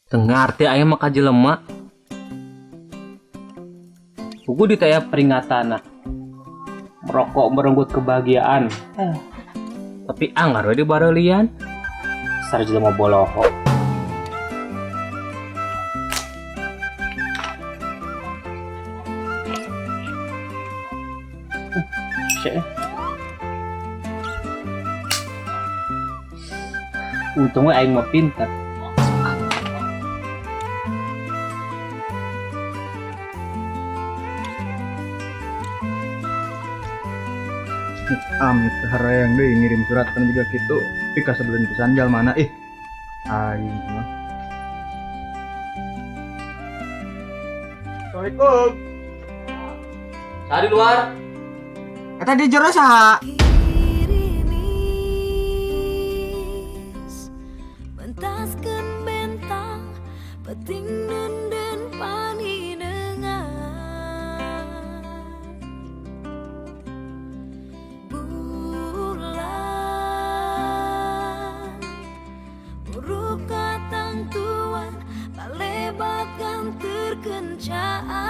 Teu ngarti aing mah ka jelema. Puguh ditaya peringatana. Merokok merenggut kebahagiaan. Tapi anggar we dibareulian. Dasar jelema boloho. Sik. Untungnya aing mah pinter. Amit harayang deui ngirim surat kan juga kitu pika sebelum pisan jalmana ih aing mah. Assalamualaikum. Saha di luar? Eta di jero saha? Girimis mentaskeun bentang peting nenden paninengan bulan buruk katangtuan palebatkan terkencaan.